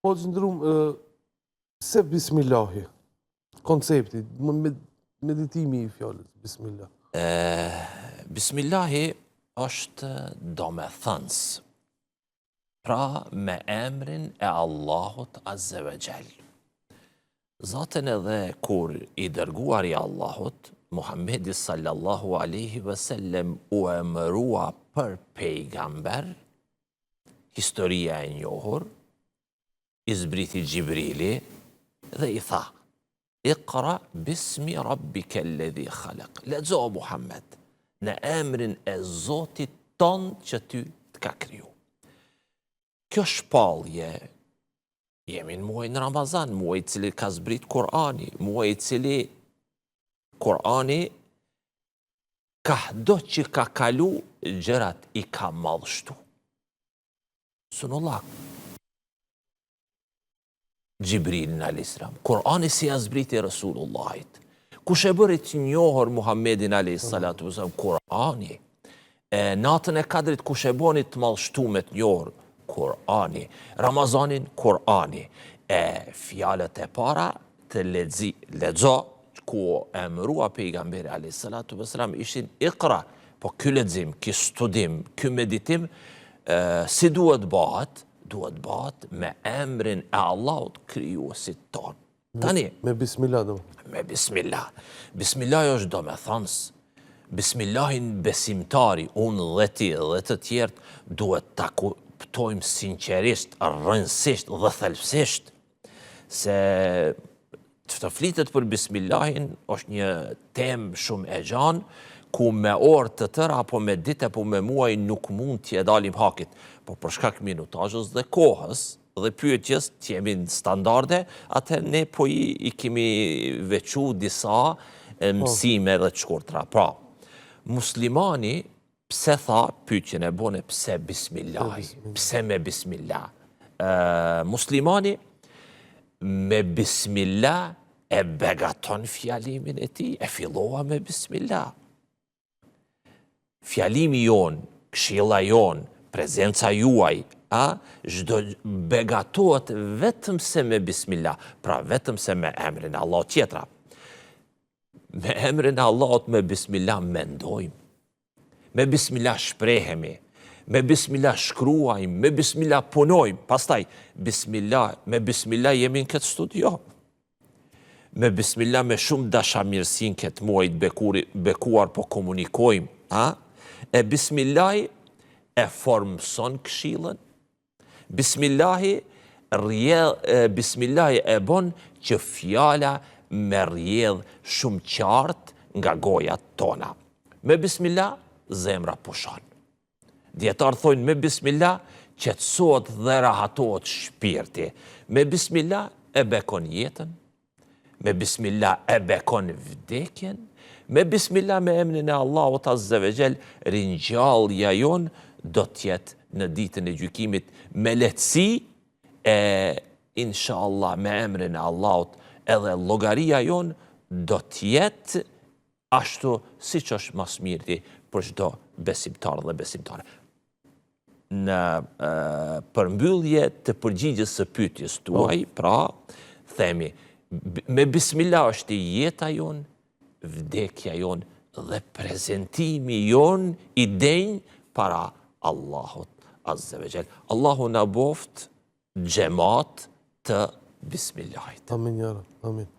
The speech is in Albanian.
Po të nderum, pse bismillahi? Koncepti, meditimi i fjalës, bismillah. Bismillahi është domethënës, pra me emrin e Allahut Azze ve Xhel. Zaten edhe kur i dërguari i Allahut, Muhammedi sallallahu aleyhi ve sellem u emërua për pejgamber, historia e njohur, i zbriti Xhibrili dhe i tha, Ikra bismi rabbike ledhi khalak. Lexo o Muhammed, në emrin e Zotit tond që ty të ka kriju. Kjo shpallje, jemi në muajin Ramazan, muaj i cili ka zbrit Kurani, muaj i cili Kurani Kahdo që ka kalu gjërat i ka madhështu. Sunullah Xhibrilin alayhis salam. Kur'ani si ia zbriti Resulullahit. Kush e bëri të njohur Muhammedin alayhis salatu wasalam? Kur'ani. E natën e Kadrit kush e boni të madhështume të njohur? Kur'ani. Ramazanin Kur'ani. E fjalët e para të lexi, lexo ku u emërua pejgamberi alayhi salatu wasalam ishin ikra, po ky lexim, ky studim, ky meditim si duhet bëhet? Duhet bëhet me emrin e Allahut krijuesit tonë. Tani me bismillah do. Me bismillah. Bismillah është domethënës. Bismillahin besimtari, unë dhe ti dhe të tjerët duhet ta kuptojmë sinqerisht, rrënësisht dhe thelbësisht. Se të flitet për Bismillahin është një temë shumë e gjanë, ku me orë të tëra apo me ditë apo me muaj nuk mund t'ia dalim hakit, por për shkak minutazhës dhe kohës dhe pyetjes të jemi në standarde, atëherë ne po i, i kemi veçu disa po. mësime dhe të shkurtra. Pra, muslimani Pse tha pyetjen e bone pse bismillahi, pse me bismillah. Muslimani me bismillah e begaton fjalimin e tij, e fillova me bismillah. Fjalimi jonë, këshilla jonë, prezenca juaj, a, çdo begatohet vetëm se me bismillah, pra vetëm se me emrin e Allahut tjetra. Me emrin e Allahut me bismillah mendojmë. Me bismillah shprehemi. Me bismillah shkruajmë, me bismillah punojmë. Pastaj, bismillah, me bismillah jemi në këtë studio. Me bismillah me shumë dashamirësi në këtë muaj të bekuri, bekuar po komunikojmë. A? E bismillah e formëson këshillën, Bismillahi rrjedh Bismillahi e bon që fjala me rrjedh shumë qartë nga gojat tona. Me Bismillah zemra pushon. Dijetarët thojnë me Bismillah qetësohet dhe rahatohet shpirti. Me Bismillah e bekon jetën, Me bismillah e bekon vdekjen, me bismillah me emrin e Allahut Azze ve Xhel, ringjallja jonë do të jetë në ditën e gjykimit me lehtësi e inshallah me emrin e Allahut edhe llogaria jonë do të jetë ashtu siç është ma s'miri për çdo besimtar dhe besimtare. Në përmbyllje të përgjigjes së pyetjes po. tuaj, pra, themi, me bismillah është jeta jonë, vdekja jonë dhe prezentimi jonë i denjë para Allahut Azze ve Xhel. Allahu na boftë xhemat të bismillahit. Amin, ja Rab, amin.